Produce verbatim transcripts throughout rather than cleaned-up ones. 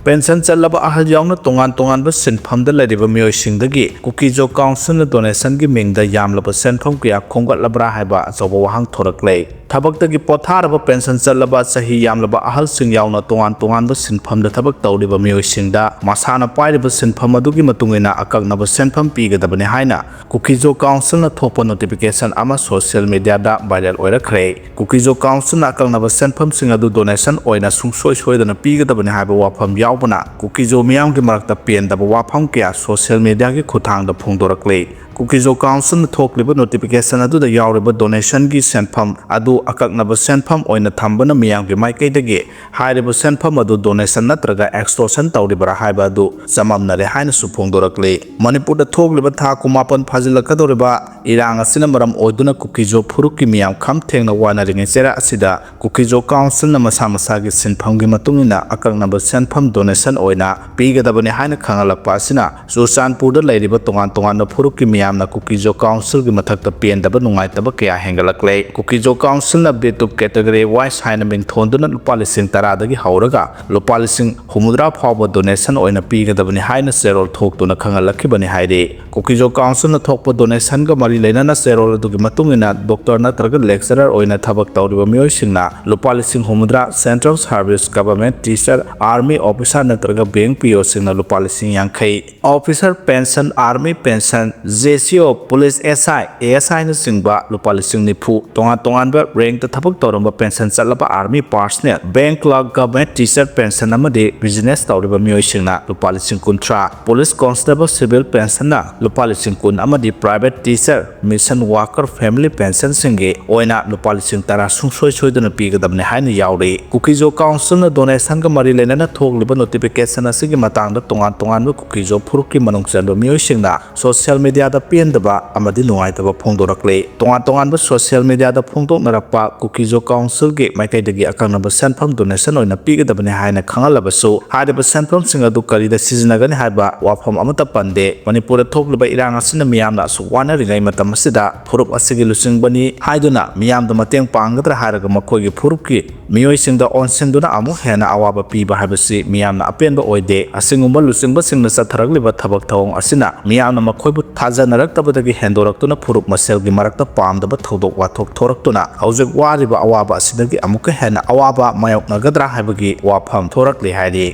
Pension ꯆꯠꯂꯕ ꯑꯍꯜ ꯌꯥꯎꯅ ꯇꯣꯉꯥꯟ ꯇꯣꯉꯥꯟꯕ ꯁꯤꯟꯐꯝꯗ ꯂꯩꯔꯤꯕ ꯃꯤꯑꯣꯏꯁꯤꯡꯗꯒꯤ ꯀꯨꯀꯤꯖꯣ ꯀꯥꯎꯟꯁꯤꯜꯅ ꯗꯣꯅꯦꯁꯟꯒꯤ ꯃꯤꯡꯗ ꯌꯥꯝꯂꯕ ꯁꯦꯟꯐꯝ ꯀꯌꯥ ꯈꯣꯝꯒꯠꯂꯕ꯭ꯔꯥ ꯍꯥꯏꯕ ꯑꯆꯧꯕ ꯋꯥꯍꯪ ꯊꯣꯔꯛꯂꯦ꯫ ꯊꯕꯛꯇꯒꯤ ꯄꯣꯊꯥꯔꯕ ꯄꯦꯟꯁꯟ ꯆꯠꯂꯕ ꯆꯍꯤ ꯌꯥꯝꯂꯕ ꯑꯍꯜꯁꯤꯡ ꯌꯥꯎꯅ ꯇꯣꯉꯥꯟ ꯇꯣꯉꯥꯟꯕ ꯁꯤꯟꯐꯝꯗ ꯊꯕꯛ ꯇꯧꯔꯤꯕ ꯃꯤꯑꯣꯏꯁꯤꯡꯗ ꯃꯁꯥꯅ ꯄꯥꯏꯔꯤꯕ ꯁꯤꯟꯐꯝ ꯑꯗꯨꯒꯤ ꯃꯇꯨꯡ ꯏꯟꯅ ꯑꯀꯛꯅꯕ ꯁꯦꯟꯐꯝ ꯄꯤꯒꯗꯕꯅꯤ ꯍꯥꯏꯅ ꯀꯨꯀꯤꯖꯣ ꯀꯥꯎꯟꯁꯤꯜꯅ ꯊꯣꯛꯄ ꯅꯣꯇꯤꯐꯤꯀꯦꯁꯟ ꯑꯃ ꯁꯣꯁꯤꯌꯦꯜ ꯃꯤꯗꯤꯌꯥꯗ ꯚꯥꯏꯔꯦꯜ ꯑꯣꯏꯔꯛꯈ꯭ꯔꯦ꯫ ꯀꯨꯀꯤꯖꯣ ꯀꯥꯎꯟꯁꯤꯜꯅ ꯑꯀꯛꯅꯕ ꯁꯦꯟꯐꯝꯁꯤꯡ ꯑꯗꯨ ꯗꯣꯅꯦꯁꯟ ꯑꯣꯏꯅ ꯁꯨꯡꯁꯣꯏ ꯁꯣꯏꯗꯅ ꯄꯤꯒꯗꯕꯅꯤ ꯍꯥꯏꯕ ꯋꯥꯐꯝ ꯌꯥꯎꯕꯅ ꯀꯨꯀꯤꯖꯣ ꯃꯤꯌꯥꯝꯒꯤ ꯃꯔꯛꯇ ꯄꯦꯟꯗꯕ ꯋꯥꯐꯝ ꯀꯌꯥ ꯁꯣꯁꯤꯌꯦꯜ ꯃꯤꯗꯤꯌꯥꯒꯤ ꯈꯨꯠꯊꯥꯡꯗ ꯐꯣꯡꯗꯣꯔꯛꯂꯤ꯫ ꯀꯨꯀꯤꯖꯣ ꯀꯥꯎꯟꯁꯤꯜꯅ ꯊꯣꯛꯂꯤꯕ ꯅꯣꯇꯤꯐꯤꯀꯦꯁꯟ ꯑꯗꯨꯗ ꯌꯥꯎꯔꯤꯕ ꯗꯣꯅꯦꯁꯟꯒꯤ ꯁꯦꯟꯐꯝ ꯑꯗꯨ ꯑꯀꯛꯅꯕ ꯁꯦꯟꯐꯝ ꯑꯣꯏꯅ ꯊꯝꯕꯅ ꯃꯤꯌꯥꯝꯒꯤ ꯃꯥꯏꯀꯩꯗꯒꯤ ꯍꯥꯏꯔꯤꯕ ꯁꯦꯟꯐꯝ ꯑꯗꯨ ꯗꯣꯅꯦꯁꯟ ꯅꯠꯇ꯭ꯔꯒ ꯑꯦꯛꯁꯇꯣꯔꯁꯟ ꯇꯧꯔꯤꯕꯔꯥ ꯍꯥꯏꯕ ꯑꯗꯨ ꯆꯃꯝꯅꯔꯦ ꯍꯥꯏꯅꯁꯨ ꯐꯣꯡꯗꯣꯔꯛꯂꯤ꯫ ꯃꯅꯤꯄꯨꯔꯗ ꯊꯣꯛꯂꯤꯕ ꯊꯥ ꯀꯨꯟꯃꯥꯄꯟ ꯐꯥꯖꯤꯜꯂꯛꯀꯗꯧꯔꯤꯕ ꯏꯔꯥꯡ ꯑꯁꯤꯅ ꯃꯔꯝ ꯑꯣꯏꯗꯨꯅ ꯀꯨꯀꯤꯖꯣ ꯐꯨꯔꯨꯞꯀꯤ ꯃꯤꯌꯥꯝ ꯈꯝ ꯊꯦꯡꯅ ꯋꯥꯅꯔꯤꯉꯩ ꯆꯩꯔꯥꯛ ꯑꯁꯤꯗ ꯀꯨꯀꯤꯖꯣ ꯀꯥꯎꯟꯁꯤꯜꯅ ꯃꯁꯥ ꯃꯁꯥꯒꯤ ꯁꯤꯟꯐꯝꯒꯤ ꯃꯇꯨꯡ ꯏꯟꯅ ꯑꯀꯛꯅꯕ ꯁꯦꯟꯐꯝ ꯗꯣꯅꯦꯁꯟ ꯑꯣꯏꯅ ꯄꯤꯒꯗꯕꯅꯤ ꯍꯥꯏꯅ ꯈꯪꯍꯜꯂꯛꯄ ꯑꯁꯤꯅ ꯆꯨꯔꯆꯥꯟꯄꯨꯔꯗ ꯂꯩꯔꯤꯕ ꯇꯣꯉꯥꯟ ꯇꯣꯉꯥꯟꯕ ꯐꯨꯔꯨꯞꯀꯤ ꯃꯤꯌꯥꯝꯅ ꯀꯨꯀꯤꯖꯣ ꯀꯥꯎꯟꯁꯤꯜꯒꯤ ꯃꯊꯛꯇ ꯄꯦꯟꯗꯕ ꯅꯨꯡꯉꯥꯏꯇꯕ ꯀꯌꯥ ꯍꯦꯟꯒꯠꯂꯛꯂꯦ꯫ ꯀꯨꯀꯤꯖꯣ ꯀꯥꯎꯟꯁꯤꯜꯅ ꯕꯤꯇꯨꯞ ꯀꯦꯇꯒꯣꯔꯤ ꯋꯥꯏꯁ ꯍꯥꯏꯅ ꯃꯤꯡ ꯊꯣꯟꯗꯨꯅ ꯂꯨꯄꯥ ꯂꯤꯁꯤꯡ ꯇꯔꯥꯗꯒꯤ ꯍꯧꯔꯒ ꯂꯨꯄꯥ ꯂꯤꯁꯤꯡ ꯍꯨꯝꯐꯨꯇꯔꯥ ꯐꯥꯎꯕ ꯗꯣꯅꯦꯁꯟ ꯑꯣꯏꯅ ꯄꯤꯒꯗꯕꯅꯤ ꯍꯥꯏꯅ ꯆꯦꯔꯣꯜ ꯊꯣꯛꯇꯨꯅ ꯈꯪꯍꯜꯂꯛꯈꯤꯕꯅꯤ ꯍꯥꯏꯔꯤ꯫ ꯀꯨꯀꯤꯖꯣ ꯀꯥꯎꯟꯁꯤꯜꯅ ꯊꯣꯛꯄ ꯗꯣꯅꯦꯁꯟꯒ ꯃꯔꯤ ꯂꯩꯅꯅ ꯆꯦꯔꯣꯜ ꯑꯗꯨꯒꯤ ꯃꯇꯨꯡ ꯏꯟꯅ ꯗꯣꯛꯇꯔ ꯅꯠꯇ꯭ꯔꯒ ꯂꯦꯛꯆꯔꯔ ꯑꯣꯏꯅ ꯊꯕꯛ ꯇꯧꯔꯤꯕ ꯃꯤꯑꯣꯏꯁꯤꯡꯅ ꯂꯨꯄꯥ ꯂꯤꯁꯤꯡ ꯍꯨꯝꯐꯨꯇꯔꯥ, central service, government, teacher, army officer ꯅꯠꯇ꯭ꯔꯒ ꯕꯦꯡꯛ ꯄꯤ ꯑꯣꯁꯤꯡꯅ ꯂꯨꯄꯥ ꯂꯤꯁꯤꯡ ꯌꯥꯡꯈꯩ, officer pension, army pension, J C O, police S I, A S ꯑꯥꯏꯅꯆꯤꯡꯕ ꯂꯨꯄꯥ ꯂꯤꯁꯤꯡ ꯅꯤꯐꯨ, ꯇꯣꯉꯥꯟ ꯇꯣꯉꯥꯟꯕ ꯔꯦꯡꯛꯇ ꯊꯕꯛ ꯇꯧꯔꯝꯕ ꯄꯦꯟꯁꯟ ꯆꯠꯂꯕ army personal, bank clerk, government teacher pension ꯑꯃꯗꯤ ꯕꯤꯖꯤꯅꯦꯁ ꯇꯧꯔꯤꯕ ꯃꯤꯑꯣꯏꯁꯤꯡꯅ ꯂꯨꯄꯥ ꯂꯤꯁꯤꯡ ꯀꯨꯟꯊ꯭ꯔꯥ, ꯄꯨꯂꯤꯁ ꯀꯣꯟꯁꯇꯦꯕꯜ ꯁꯤꯚꯤꯜ ꯄꯦꯟꯁꯟꯅ ꯂꯨꯄꯥ ꯂꯤꯁꯤꯡ ꯀꯨꯟ ꯑꯃꯗꯤ private teacher, mission worker, family ꯄꯦꯟꯁꯟꯁꯤꯡꯒꯤ ꯑꯣꯏꯅ ꯂꯨꯄꯥ ꯂꯤꯁꯤꯡ ꯇꯔꯥ ꯁꯨꯡꯁꯣꯏ ꯁꯣꯏꯗꯅ ꯄꯤꯒꯗꯕꯅꯤ ꯍꯥꯏꯅ ꯌꯥꯎꯔꯤ꯫ ꯀꯨꯀꯤꯖꯣ ꯀꯥꯎꯟꯁꯤꯜꯅ ꯗꯣꯅꯦꯁꯟꯒ ꯃꯔꯤ ꯂꯩꯅꯅ ꯊꯣꯛꯂꯤꯕ ꯅꯣꯇꯤꯐꯤꯀꯦꯁꯟ ꯑꯁꯤꯒꯤ ꯃꯇꯥꯡꯗ ꯇꯣꯉꯥꯟ ꯇꯣꯉꯥꯟꯕ ꯀꯨꯀꯤꯖꯣ ꯐꯨꯔꯨꯞꯀꯤ ꯃꯅꯨꯡ ꯆꯟꯕ ꯃꯤꯑꯣꯏꯁꯤꯡꯅ ꯁꯣꯁꯤꯌꯦꯜ ꯃꯤꯗꯤꯌꯥꯗ ꯄꯦꯟꯗꯕ ꯑꯃꯗꯤ ꯅꯨꯡꯉꯥꯏꯇꯕ ꯐꯣꯡꯗꯣꯔꯛꯂꯤ꯫ ꯇꯣꯉꯥꯟ ꯇꯣꯉꯥꯟꯕ social mediaꯗ ꯐꯣꯡꯗꯣꯛꯅꯔꯛꯄ ꯀꯨꯀꯤꯖꯣ councilꯒꯤ ꯃꯥꯏꯀꯩꯗꯒꯤ ꯑꯀꯛꯅꯕ ꯁꯦꯟꯐꯝ donation ꯑꯣꯏꯅ ꯄꯤꯒꯗꯕꯅꯤ ꯍꯥꯏꯅ ꯈꯪꯍꯜꯂꯕꯁꯨ, ꯍꯥꯏꯔꯤꯕ ꯁꯦꯟꯐꯝꯁꯤꯡ ꯑꯗꯨ ꯀꯔꯤꯗ ꯁꯤꯖꯤꯟꯅꯒꯅꯤ ꯍꯥꯏꯕ ꯋꯥꯐꯝ ꯑꯃꯠꯇ ꯄꯟꯗꯦ꯫ ꯃꯅꯤꯄꯨꯔꯗ ꯊꯣꯛꯂꯤꯕ ꯏꯔꯥꯡ ꯑꯁꯤꯅ ꯃꯤꯌꯥꯝꯅ ꯑꯁꯨꯛ ꯋꯥꯅꯔꯤꯉꯩ ꯃꯇꯝ ꯑꯁꯤꯗ ꯐꯨꯔꯨꯞ ꯑꯁꯤꯒꯤ ꯂꯨꯆꯤꯡꯕꯅꯤ ꯍꯥꯏꯗꯨꯅ ꯃꯤꯌꯥꯝꯗ ꯃꯇꯦꯡ ꯄꯥꯡꯒꯗ꯭ꯔꯥ ꯍꯥꯏꯔꯒ ꯃꯈꯣꯏꯒꯤ ꯐꯨꯔꯨꯞꯀꯤ ꯃꯤꯑꯣꯏꯁꯤꯡꯗ ꯑꯣꯟꯁꯤꯟꯗꯨꯅ ꯑꯃꯨꯛ ꯍꯦꯟꯅ ꯑꯋꯥꯕ ꯄꯤꯕ ꯍꯥꯏꯕꯁꯤ ꯃꯤꯌꯥꯝꯅ ꯑꯄꯦꯟꯕ ꯑꯣꯏꯗꯦ꯫ ꯑꯁꯤꯒꯨꯝꯕ ꯂꯨꯆꯤꯡꯕꯁꯤꯡꯅ ꯆꯠꯊꯔꯛꯂꯤꯕ ꯊꯕꯛ ꯊꯧꯑꯣꯡ ꯑꯁꯤꯅ ꯃꯤꯌꯥꯝꯅ ꯃꯈꯣꯏꯕꯨ ꯊꯥꯖꯅꯔꯛꯇꯕꯗꯒꯤ ꯍꯦꯟꯗꯣꯔꯛꯇꯨꯅ ꯐꯨꯔꯨꯞ ꯃꯁꯦꯜꯒꯤ ꯃꯔꯛꯇ ꯄꯥꯝꯗꯕ ꯊꯧꯗꯣꯛ ꯋꯥꯊꯣꯛ ꯊꯣꯔꯛꯇꯨꯅ ꯍꯧꯖꯤꯛ ꯋꯥꯔꯤꯕ ꯑꯋꯥꯕ ꯑꯁꯤꯗꯒꯤ ꯑꯃꯨꯛꯀ ꯍꯦꯟꯅ ꯑꯋꯥꯕ ꯃꯥꯌꯣꯛꯅꯒꯗ꯭ꯔꯥ ꯍꯥꯏꯕꯒꯤ ꯋꯥꯐꯝ ꯊꯣꯔꯛꯂꯤ ꯍꯥꯏꯔꯤ꯫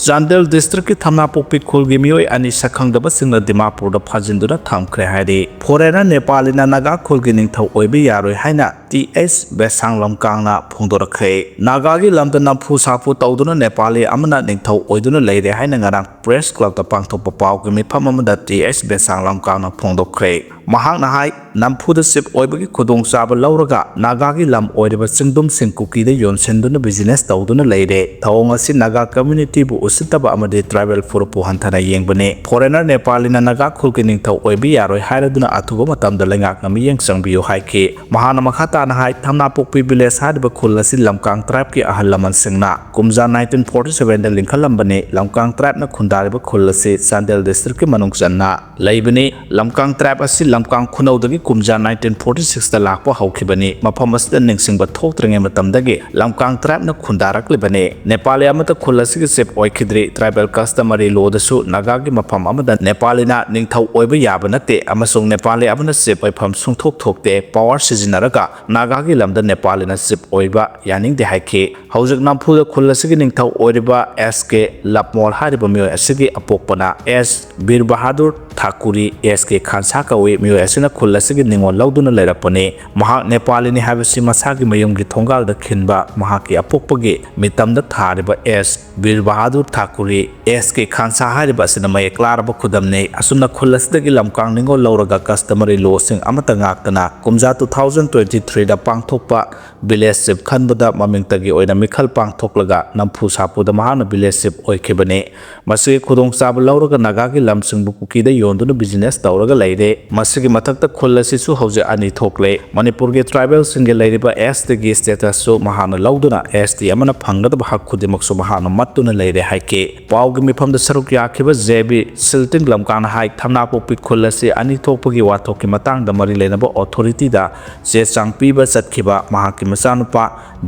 ꯆꯥꯟꯗꯦꯜ districtꯀꯤ ꯊꯝꯅꯥꯄꯣꯛꯄꯤ ꯈꯨꯜꯒꯤ ꯃꯤꯑꯣꯏ ꯑꯅꯤ ꯁꯛꯈꯪꯗꯕꯁꯤꯡꯅ ꯗꯤꯃꯥꯄꯨꯔꯗ ꯐꯥꯖꯤꯟꯗꯨꯅ ꯊꯝꯈ꯭ꯔꯦ ꯍꯥꯏꯔꯤ꯫ Foreigner ꯅꯦꯄꯥꯂꯤꯅ ꯅꯥꯒꯥ ꯈꯨꯜꯒꯤ ꯅꯤꯡꯊꯧ ꯑꯣꯏꯕ ꯌꯥꯔꯣꯏ ꯍꯥꯏꯅ ꯇꯤ ꯑꯦꯁ ꯕꯦꯁꯥꯡ ꯂꯝꯀꯥꯡꯅ ꯐꯣꯡꯗꯣꯔꯛꯈ꯭ꯔꯦ꯫ ꯅꯥꯒꯥꯒꯤ ꯂꯝꯗ ꯅꯝꯐꯨ ꯁꯥꯐꯨ ꯇꯧꯗꯨꯅ ꯅꯦꯄꯥꯂꯤ ꯑꯃꯅ ꯅꯤꯡꯊꯧ ꯑꯣꯏꯗꯨꯅ ꯂꯩꯔꯦ ꯍꯥꯏꯅ ꯉꯔꯥꯡ Press Clubꯇ ꯄꯥꯡꯊꯣꯛꯄ ꯄꯥꯎꯒꯤ ꯃꯤꯐꯝ ꯑꯃꯗ ꯇꯤ ꯑꯦꯁ ꯕꯦꯁꯥꯡ ꯂꯝꯀꯥꯡꯅ ꯐꯣꯡꯗꯣꯛꯈ꯭ꯔꯦ꯫ ꯃꯍꯥꯛꯅ ꯍꯥꯏ, ꯅꯝꯐꯨꯗ chief ꯑꯣꯏꯕꯒꯤ ꯈꯨꯗꯣꯡꯆꯥꯕ ꯂꯧꯔꯒ ꯅꯥꯒꯥꯒꯤ ꯂꯝ ꯑꯣꯏꯔꯤꯕ ꯆꯤꯡꯗꯨꯝꯁꯤꯡ ꯀꯨꯀꯤꯗ ꯌꯣꯟꯁꯤꯟꯗꯨꯅ business ꯇꯧꯗꯨꯅ ꯂꯩꯔꯦ꯫ ꯊꯧꯑꯣꯡ ꯑꯁꯤ ꯅꯥꯒꯥ communityꯕꯨ ꯎꯁꯤꯠꯇꯕ ꯑꯃꯗꯤ tribal ꯐꯨꯔꯨꯞꯄꯨ ꯍꯟꯊꯅ ꯌꯦꯡꯕꯅꯤ꯫ Foreigner ꯅꯦꯄꯥꯂꯤꯅ ꯅꯥꯒꯥ ꯈꯨꯜꯒꯤ ꯅꯤꯡꯊꯧ ꯑꯣꯏꯕ ꯌꯥꯔꯣꯏ ꯍꯥꯏꯔꯗꯨꯅ ꯑꯊꯨꯕ ꯃꯇꯝꯗ ꯂꯩꯉꯥꯛꯅ ꯃꯤꯠꯌꯦꯡ ꯆꯪꯕꯤꯌꯨ ꯍꯥꯏꯈꯤ꯫ ꯃꯍꯥꯛꯅ ꯃꯈꯥ ꯇꯥꯅ ꯍꯥꯏ, ꯊꯝꯅꯥꯄꯣꯛꯄꯤ village ꯍꯥꯏꯔꯤꯕ ꯈꯨꯜ ꯑꯁꯤ ꯂꯝꯀꯥꯡ tribeꯀꯤ ꯑꯍꯜ ꯂꯃꯟꯁꯤꯡꯅ ꯀꯨꯝꯖꯥ nineteen forty sevenꯗ ꯂꯤꯡꯈꯠꯂꯝꯕꯅꯤ꯫ ꯂꯝꯀꯥꯡ tribeꯅ ꯈꯨꯟꯗꯥꯔꯤꯕ ꯈꯨꯜ ꯑꯁꯤ ꯆꯥꯟꯗꯦꯜ districtꯀꯤ ꯃꯅꯨꯡ ꯆꯟꯅ ꯂꯩꯕꯅꯤ꯫ ꯂꯝꯀꯥꯡ tribe ꯑꯁꯤ ꯂꯝꯀꯥꯡ ꯈꯨꯅꯧꯗꯒꯤ ꯀꯨꯝꯖꯥ nineteen forty sixꯇ ꯂꯥꯛꯄ ꯍꯧꯈꯤꯕꯅꯤ꯫ ꯃꯐꯝ ꯑꯁꯤꯗ ꯅꯤꯡꯁꯤꯡꯕ ꯊꯣꯛꯇ꯭ꯔꯤꯉꯩ ꯃꯇꯝꯗꯒꯤ ꯂꯝꯀꯥꯡ tribeꯅ ꯈꯨꯟꯗꯥꯔꯛꯂꯤꯕꯅꯤ꯫ ꯅꯦꯄꯥꯂꯤ ꯑꯃꯠꯇ ꯈꯨꯜ ꯑꯁꯤꯒꯤ chief ꯑꯣꯏꯈꯤꯗ꯭ꯔꯤ꯫ Tribal customary lawꯗꯁꯨ ꯅꯥꯒꯥꯒꯤ ꯃꯐꯝ ꯑꯃꯗ ꯅꯦꯄꯥꯂꯤꯅ ꯅꯤꯡꯊꯧ ꯑꯣꯏꯕ ꯌꯥꯕ ꯅꯠꯇꯦ ꯑꯃꯁꯨꯡ ꯅꯦꯄꯥꯂꯤ ꯑꯃꯅ chief ꯑꯣꯏꯐꯝ ꯁꯨꯡꯊꯣꯛ ꯊꯣꯛꯇꯦ꯫ Power ꯁꯤꯖꯤꯟꯅꯔꯒ ꯅꯥꯒꯥꯒꯤ ꯂꯝꯗ ꯅꯦꯄꯥꯂꯤꯅ chief ꯑꯣꯏꯕ ꯌꯥꯅꯤꯡꯗꯦ ꯍꯥꯏꯈꯤ꯫ ꯍꯧꯖꯤꯛ ꯅꯝꯐꯨꯗ ꯈꯨꯜ ꯑꯁꯤꯒꯤ ꯅꯤꯡꯊꯧ ꯑꯣꯏꯔꯤꯕ ꯑꯦꯁ ꯀꯦ ꯂꯞꯃꯣꯜ ꯍꯥꯏꯔꯤꯕ ꯃꯤꯑꯣꯏ ꯑꯁꯤꯒꯤ ꯑꯄꯣꯛꯄꯅ ꯑꯦꯁ ꯕꯤꯔ ꯕꯍꯥꯗꯨꯔ ꯊꯥꯀꯨꯔꯤ, ꯑꯦꯁ ꯀꯦ ꯈꯥꯟꯁꯥ ꯀꯧꯏ꯫ ꯃꯤꯑꯣꯏ ꯑꯁꯤꯅ ꯈꯨꯜ ꯑꯁꯤꯒꯤ ꯅꯤꯉꯣꯜ ꯂꯧꯗꯨꯅ ꯂꯩꯔꯛꯄꯅꯤ꯫ ꯃꯍꯥꯛ ꯅꯦꯄꯥꯂꯤꯅꯤ ꯍꯥꯏꯕꯁꯤ ꯃꯁꯥꯒꯤ ꯃꯌꯨꯝꯒꯤ ꯊꯣꯡꯒꯥꯜꯗ ꯈꯤꯟꯕ ꯃꯍꯥꯛꯀꯤ ꯑꯄꯣꯛꯄꯒꯤ ꯃꯤꯇꯝꯗ ꯊꯥꯔꯤꯕ ꯑꯦꯁ ꯕꯤꯔ ꯕꯍꯥꯗꯨꯔ ꯊꯥꯀꯨꯔꯤ, ꯑꯦꯁ ꯀꯦ ꯈꯥꯟꯁꯥ ꯍꯥꯏꯔꯤꯕ ꯑꯁꯤꯅ ꯃꯌꯦꯛ ꯂꯥꯔꯕ ꯈꯨꯗꯝꯅꯤ꯫ ꯑꯁꯨꯝꯅ ꯈꯨꯜ ꯑꯁꯤꯗꯒꯤ ꯂꯝꯀꯥꯡ ꯅꯤꯉꯣꯜ ꯂꯧꯔꯒ customary lawꯁꯤꯡ ꯑꯃꯠꯇ ꯉꯥꯛꯇꯅ ꯀꯨꯝꯖꯥ two thousand twenty threeꯗ ꯄꯥꯡꯊꯣꯛꯄ village chief ꯈꯟꯕꯗ ꯃꯃꯤꯡꯇꯒꯤ ꯑꯣꯏꯅ ꯃꯤꯈꯜ ꯄꯥꯡꯊꯣꯛꯂꯒ ꯅꯝꯐꯨ ꯁꯥꯐꯨꯗ ꯃꯍꯥꯛꯅ village chief ꯑꯣꯏꯈꯤꯕꯅꯤ꯫ ꯃꯁꯤꯒꯤ ꯈꯨꯗꯣꯡꯆꯥꯕ ꯂꯧꯔꯒ ꯅꯥꯒꯥꯒꯤ ꯂꯝꯁꯤꯡꯕꯨ ꯀꯨꯀꯤꯗ ꯌꯣꯟꯗꯨꯅ business ꯇꯧꯔꯒ ꯂꯩꯔꯦ꯫ ꯃꯁꯤꯒꯤ ꯃꯊꯛꯇ ꯈꯨꯜ ꯑꯁꯤꯁꯨ ꯍꯧꯖꯤꯛ ꯑꯅꯤ ꯊꯣꯛꯂꯦ꯫ ꯃꯅꯤꯄꯨꯔꯒꯤ tribalꯁꯤꯡꯒꯤ ꯂꯩꯔꯤꯕ S Tꯒꯤ statusꯁꯨ ꯃꯍꯥꯛꯅ ꯂꯧꯗꯨꯅ S T ꯑꯃꯅ ꯐꯪꯒꯗꯕ ꯍꯛ ꯈꯨꯗꯤꯡꯃꯛꯁꯨ ꯃꯍꯥꯛꯅ ꯃꯠꯇꯨꯅ ꯂꯩꯔꯦ ꯍꯥꯏꯈꯤ꯫ ꯄꯥꯎꯒꯤ ꯃꯤꯐꯝꯗ ꯁꯔꯨꯛ ꯌꯥꯈꯤꯕ J B ꯁꯤꯜꯇꯤꯡ ꯂꯝꯀꯥꯡꯅ ꯍꯥꯏ, ꯊꯝꯅꯥꯄꯣꯛꯄꯤ ꯈꯨꯜ ꯑꯁꯤ ꯑꯅꯤ ꯊꯣꯛꯄꯒꯤ ꯋꯥꯊꯣꯛꯀꯤ ꯃꯇꯥꯡꯗ ꯃꯔꯤ ꯂꯩꯅꯕ authorityꯗ ꯆꯦ ꯆꯥꯡ ꯄꯤꯕ ꯆꯠꯈꯤꯕ ꯃꯍꯥꯛꯀꯤ ꯃꯆꯥꯅꯨꯄꯥ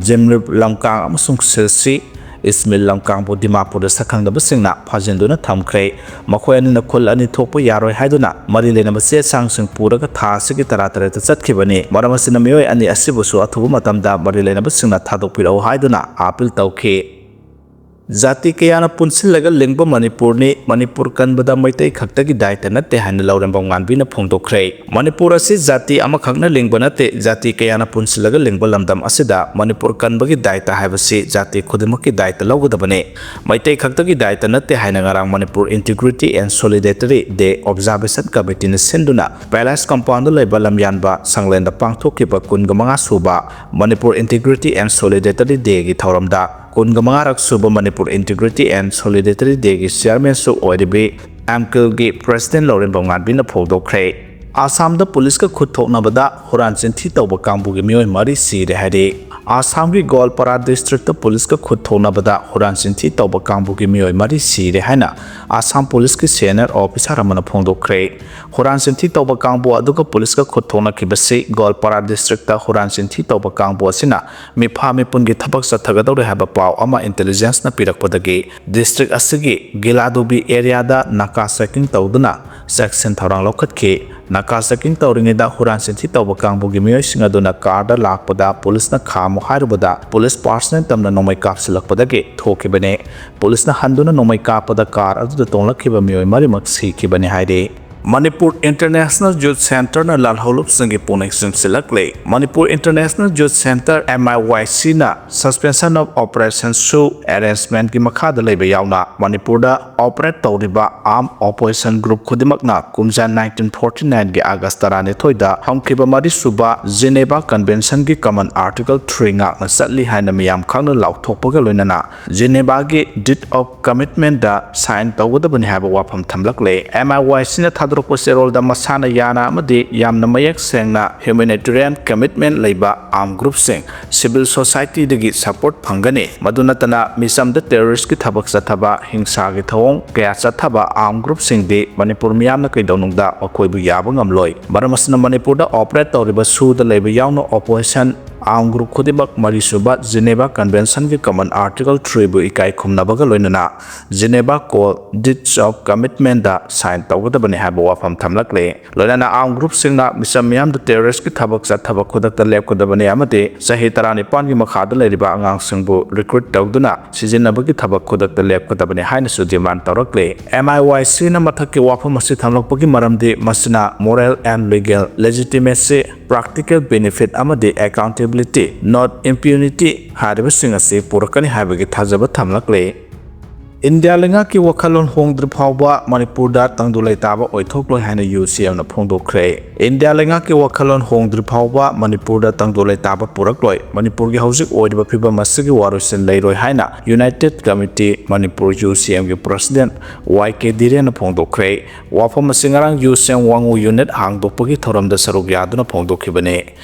ꯖꯤꯝꯔꯤꯞ ꯂꯝꯀꯥꯡ ꯑꯃꯁꯨꯡ ꯁꯤꯜꯁꯤ ꯏꯁꯃꯤꯜ ꯂꯝꯀꯥꯡꯕꯨ ꯗꯤꯃꯥꯄꯨꯔꯗ ꯁꯛꯈꯪꯗꯕꯁꯤꯡꯅ ꯐꯥꯖꯤꯟꯗꯨꯅ ꯊꯝꯈ꯭ꯔꯦ꯫ ꯃꯈꯣꯏ ꯑꯅꯤꯅ ꯈꯨꯜ ꯑꯅꯤ ꯊꯣꯛꯄ ꯌꯥꯔꯣꯏ ꯍꯥꯏꯗꯨꯅ ꯃꯔꯤ ꯂꯩꯅꯕ ꯆꯦ ꯆꯥꯡꯁꯤꯡ ꯄꯨꯔꯒ ꯊꯥ ꯑꯁꯤꯒꯤ ꯇꯔꯥꯇꯔꯦꯠꯇ ꯆꯠꯈꯤꯕꯅꯤ꯫ ꯃꯔꯝ ꯑꯁꯤꯅ ꯃꯤꯑꯣꯏ ꯑꯅꯤ ꯑꯁꯤꯕꯨꯁꯨ ꯑꯊꯨꯕ ꯃꯇꯝꯗ ꯃꯔꯤ ꯂꯩꯅꯕꯁꯤꯡꯅ ꯊꯥꯗꯣꯛꯄꯤꯔꯛꯎ ꯍꯥꯏꯗꯨꯅ appeal ꯇꯧꯈꯤ꯫ ꯖꯥꯇꯤ ꯀꯌꯥꯅ ꯄꯨꯟꯁꯤꯜꯂꯒ ꯂꯤꯡꯕ ꯃꯅꯤꯄꯨꯔꯅꯤ꯫ ꯃꯅꯤꯄꯨꯔ ꯀꯟꯕꯗ ꯃꯩꯇꯩ ꯈꯛꯇꯒꯤ ꯗꯥꯏꯇ ꯅꯠꯇꯦ ꯍꯥꯏꯅ ꯂꯧꯔꯦꯝꯕꯝ ꯉꯥꯟꯕꯤꯅ ꯐꯣꯡꯗꯣꯛꯈ꯭ꯔꯦ꯫ ꯃꯅꯤꯄꯨꯔ ꯑꯁꯤ ꯖꯥꯇꯤ ꯑꯃꯈꯛꯅ ꯂꯤꯡꯕ ꯅꯠꯇꯦ, ꯖꯥꯇꯤ ꯀꯌꯥꯅ ꯄꯨꯟꯁꯤꯜꯂꯒ ꯂꯤꯡꯕ ꯂꯝꯗꯝ ꯑꯁꯤꯗ ꯃꯅꯤꯄꯨꯔ ꯀꯟꯕꯒꯤ ꯗꯥꯏꯇ ꯍꯥꯏꯕꯁꯤ ꯖꯥꯇꯤ ꯈꯨꯗꯤꯡꯃꯛꯀꯤ ꯗꯥꯏꯇ ꯂꯧꯒꯗꯕꯅꯤ꯫ ꯃꯩꯇꯩ ꯈꯛꯇꯒꯤ ꯗꯥꯏꯇ ꯅꯠꯇꯦ ꯍꯥꯏꯅ ꯉꯔꯥꯡ Manipur Integrity and Solidarity Day Observation Committeeꯅ ꯁꯤꯟꯗꯨꯅ Palace Compoundꯗ ꯂꯩꯕ ꯂꯝꯌꯥꯟꯕ ꯁꯪꯂꯦꯟꯗ ꯄꯥꯡꯊꯣꯛꯈꯤꯕ ꯀꯨꯟꯒ ꯃꯉꯥ ꯁꯨꯕ ꯃꯅꯤꯄꯨꯔ Integrity and Solidarity Dayꯒꯤ ꯊꯧꯔꯝꯗ ꯀꯨꯟꯒ ꯃꯉꯥꯔꯛ ꯁꯨꯕ Manipur Integrity and Solidarity Dayꯒꯤ chairmanꯁꯨ ꯑꯣꯏꯔꯤꯕꯤ ꯑꯦꯝꯀꯤꯜꯒꯤ president ꯂꯧꯔꯦꯝꯕꯝ ꯉꯥꯟꯕꯤꯅ ꯐꯣꯡꯗꯣꯛꯈ꯭ꯔꯦ꯫ ꯑꯁꯥꯝꯗ ꯄꯨꯂꯤꯁꯀ ꯈꯨꯠ ꯊꯣꯛꯅꯕꯗ ꯍꯨꯔꯥꯟ ꯆꯤꯟꯊꯤ ꯇꯧꯕ ꯀꯥꯡꯕꯨꯒꯤ ꯃꯤꯑꯣꯏ ꯃꯔꯤ ꯁꯤꯔꯦ ꯍꯥꯏꯔꯤ꯫ ꯑꯁꯥꯝꯒꯤ ꯒꯣꯜꯄꯥꯔꯥ districtꯇ ꯄꯨꯂꯤꯁꯀ ꯈꯨꯠ ꯊꯣꯛꯅꯕꯗ ꯍꯨꯔꯥꯟ ꯆꯤꯟꯊꯤ ꯇꯧꯕ ꯀꯥꯡꯕꯨꯒꯤ ꯃꯤꯑꯣꯏ ꯃꯔꯤ ꯁꯤꯔꯦ ꯍꯥꯏꯅ ꯑꯁꯥꯝ ꯄꯨꯂꯤꯁꯀꯤ senior officer ꯑꯃꯅ ꯐꯣꯡꯗꯣꯛꯈ꯭ꯔꯦ꯫ ꯍꯨꯔꯥꯟ ꯆꯤꯟꯊꯤ ꯇꯧꯕ ꯀꯥꯡꯕꯨ ꯑꯗꯨꯒ ꯄꯨꯂꯤꯁꯀ ꯈꯨꯠ ꯊꯣꯛꯅꯈꯤꯕꯁꯤ ꯒꯣꯜꯄꯥꯔꯥ districtꯇ ꯍꯨꯔꯥꯟ ꯆꯤꯟꯊꯤ ꯇꯧꯕ ꯀꯥꯡꯕꯨ ꯑꯁꯤꯅ ꯃꯤꯐꯥ ꯃꯤꯄꯨꯟꯒꯤ ꯊꯕꯛ ꯆꯠꯊꯒꯗꯧꯔꯦ ꯍꯥꯏꯕ ꯄꯥꯎ ꯑꯃ intelligenceꯅ ꯄꯤꯔꯛꯄꯗꯒꯤ district ꯑꯁꯤꯒꯤ ꯒꯤꯂꯥꯗꯨꯕꯤ areaꯗ ꯅꯥꯀꯥ checking ꯇꯧꯗꯨꯅ ꯆꯦꯛꯁꯤꯟ ꯊꯧꯔꯥꯡ ꯂꯧꯈꯠꯈꯤ꯫ ꯅꯥꯀꯥ checking ꯇꯧꯔꯤꯉꯩꯗ ꯍꯨꯔꯥꯟ ꯆꯤꯟꯊꯤ ꯇꯧꯕ ꯀꯥꯡꯕꯨꯒꯤ ꯃꯤꯑꯣꯏꯁꯤꯡ ꯑꯗꯨꯅ carꯗ ꯂꯥꯛꯄꯗ ꯄꯨꯂꯤꯁꯅ ꯈꯥꯝꯃꯨ ꯍꯥꯏꯔꯨꯕꯗ ꯄꯨꯂꯤꯁ personnel ꯇꯝꯅ ꯅꯣꯡꯃꯩ ꯀꯥꯞꯁꯤꯜꯂꯛꯄꯗꯒꯤ ꯊꯣꯛꯈꯤꯕꯅꯤ꯫ ꯄꯨꯂꯤꯁꯅ ꯍꯟꯗꯨꯅ ꯅꯣꯡꯃꯩ ꯀꯥꯞꯄꯗ car ꯑꯗꯨꯗ ꯇꯣꯡꯂꯛꯈꯤꯕ ꯃꯤꯑꯣꯏ ꯃꯔꯤꯃꯛ ꯁꯤꯈꯤꯕꯅꯤ ꯍꯥꯏꯔꯤ꯫ ꯃꯅꯤꯄꯨꯔ ꯏꯟꯇꯔꯅꯦꯁꯅꯦꯜ ꯌꯨꯊ ꯁꯦꯟꯇꯔꯅ ꯂꯥꯜꯍꯧꯂꯨꯞꯁꯤꯡꯒꯤ ꯄꯨꯛꯅꯤꯡ ꯆꯤꯡꯁꯤꯜꯂꯛꯂꯦ꯫ Manipur international youth centre, M I Y C ꯅ Suspension of Operation SoO arrangementꯀꯤ ꯃꯈꯥꯗ ꯂꯩꯕ ꯌꯥꯎꯅ ꯃꯅꯤꯄꯨꯔꯗ operate ꯇꯧꯔꯤꯕ armed opposition group ꯈꯨꯗꯤꯡꯃꯛꯅ ꯀꯨꯝꯖꯥ nineteen forty nineꯒꯤ August ꯇꯔꯥꯅꯤꯊꯣꯏꯗ ꯍꯧꯈꯤꯕ ꯃꯔꯤꯁꯨꯕ Geneva Conventionꯒꯤ common article three ꯉꯥꯛꯅ ꯆꯠꯂꯤ ꯍꯥꯏꯅ ꯃꯤꯌꯥꯝ ꯈꯪꯅ ꯂꯥꯎꯊꯣꯛꯄꯒ ꯂꯣꯏꯅꯅ Genevaꯒꯤ Deed of Commitmentꯗ sign ꯇꯧꯒꯗꯕꯅꯤ ꯍꯥꯏꯕ ꯋꯥꯐꯝ ꯊꯝꯂꯛꯂꯦ꯫ M I Y Cꯅ ꯊꯥꯗꯣꯔꯛꯄ ꯆꯦꯔꯣꯜꯗ ꯃꯁꯥꯅ ꯌꯥꯅ ꯑꯃꯗꯤ ꯌꯥꯝꯅ ꯃꯌꯦꯛ ꯁꯦꯡꯅ humanitarian commitment ꯂꯩꯕ armed groupꯁꯤꯡ, civil societyꯗꯒꯤ support ꯐꯪꯒꯅꯤ꯫ ꯃꯗꯨ ꯅꯠꯇꯅ ꯃꯤꯆꯝꯗ terroristꯀꯤ ꯊꯕꯛ ꯆꯠꯊꯕ, ꯍꯤꯡꯁꯥꯒꯤ ꯊꯧꯑꯣꯡ ꯀꯌꯥ ꯆꯠꯊꯕ armed groupꯁꯤꯡꯗꯤ ꯃꯅꯤꯄꯨꯔ ꯃꯤꯌꯥꯝꯅ ꯀꯩꯗꯧꯅꯨꯡꯗ ꯃꯈꯣꯏꯕꯨ ꯌꯥꯕ ꯉꯝꯂꯣꯏ꯫ ꯃꯔꯝ ꯑꯁꯤꯅ ꯃꯅꯤꯄꯨꯔꯗ operate ꯇꯧꯔꯤꯕ SoOꯗ ꯂꯩꯕ ꯌꯥꯎꯅ opposition armed group ꯈꯨꯗꯤꯡꯃꯛ ꯃꯔꯤꯁꯨꯕ Geneva Conventionꯒꯤ common article threeꯕꯨ ꯏꯀꯥꯏ ꯈꯨꯝꯅꯕꯒ ꯂꯣꯏꯅꯅ Geneva Call Deeds of Commitmentꯗ sign ꯇꯧꯒꯗꯕꯅꯤ ꯍꯥꯏꯕ ꯋꯥꯐꯝ ꯊꯝꯂꯛꯂꯦ꯫ ꯂꯣꯏꯅꯅ armed groupꯁꯤꯡꯅ ꯃꯤꯆꯝ ꯃꯤꯌꯥꯝꯗ terroristꯀꯤ ꯊꯕꯛ ꯆꯠꯊꯕ ꯈꯨꯗꯛꯇ ꯂꯦꯞꯀꯗꯕꯅꯤ ꯑꯃꯗꯤ ꯆꯍꯤ ꯇꯔꯥꯅꯤꯄꯥꯟꯒꯤ ꯃꯈꯥꯗ ꯂꯩꯔꯤꯕ ꯑꯉꯥꯡꯁꯤꯡꯕꯨ recruit ꯇꯧꯗꯨꯅ ꯁꯤꯖꯤꯟꯅꯕꯒꯤ ꯊꯕꯛ ꯈꯨꯗꯛꯇ ꯂꯦꯞꯀꯗꯕꯅꯤ ꯍꯥꯏꯅꯁꯨ demand ꯇꯧꯔꯛꯂꯦ꯫ M I Y Cꯅ ꯃꯊꯛꯀꯤ ꯋꯥꯐꯝ ꯑꯁꯤ ꯊꯝꯂꯛꯄꯒꯤ ꯃꯔꯝꯗꯤ ꯃꯁꯤꯅ moral and legal legitimacy, practical benefit ꯑꯃꯗꯤ accountability, not impunity ꯍꯥꯏꯔꯤꯕꯁꯤꯡ ꯑꯁꯤ ꯄꯨꯔꯛꯀꯅꯤ ꯍꯥꯏꯕꯒꯤ ꯊꯥꯖꯕ ꯊꯝꯂꯛꯂꯦ꯫ ꯏꯟꯗꯤꯌꯥ ꯂꯩꯉꯥꯛꯀꯤ ꯋꯥꯈꯜꯂꯣꯟ ꯍꯣꯡꯗ꯭ꯔꯤ ꯐꯥꯎꯕ ꯃꯅꯤꯄꯨꯔꯗ ꯇꯪꯗꯨ ꯂꯩꯇꯥꯕ ꯑꯣꯏꯊꯣꯛꯂꯣꯏ ꯍꯥꯏꯅ UCMꯅ ꯐꯣꯡꯗꯣꯛꯈ꯭ꯔꯦ꯫ ꯏꯟꯗꯤꯌꯥ ꯂꯩꯉꯥꯛꯀꯤ ꯋꯥꯈꯜꯂꯣꯟ ꯍꯣꯡꯗ꯭ꯔꯤ ꯐꯥꯎꯕ ꯃꯅꯤꯄꯨꯔꯗ ꯇꯪꯗꯨ ꯂꯩꯇꯥꯕ ꯄꯨꯔꯛꯂꯣꯏ, ꯃꯅꯤꯄꯨꯔꯒꯤ ꯍꯧꯖꯤꯛ ꯑꯣꯏꯔꯤꯕ ꯐꯤꯕꯝ ꯑꯁꯤꯒꯤ ꯋꯥꯔꯣꯏꯁꯤꯟ ꯂꯩꯔꯣꯏ ꯍꯥꯏꯅ United Committee Manipur, UCMꯒꯤ president Y K ꯙꯤꯔꯦꯟꯅ ꯐꯣꯡꯗꯣꯛꯈ꯭ꯔꯦ꯫ ꯋꯥꯐꯝ ꯑꯁꯤ ꯉꯔꯥꯡ UCM ꯋꯥꯉꯨ unit ꯍꯥꯡꯗꯣꯛꯄꯒꯤ ꯊꯧꯔꯝꯗ ꯁꯔꯨꯛ ꯌꯥꯗꯨꯅ ꯐꯣꯡꯗꯣꯛꯈꯤꯕꯅꯤ꯫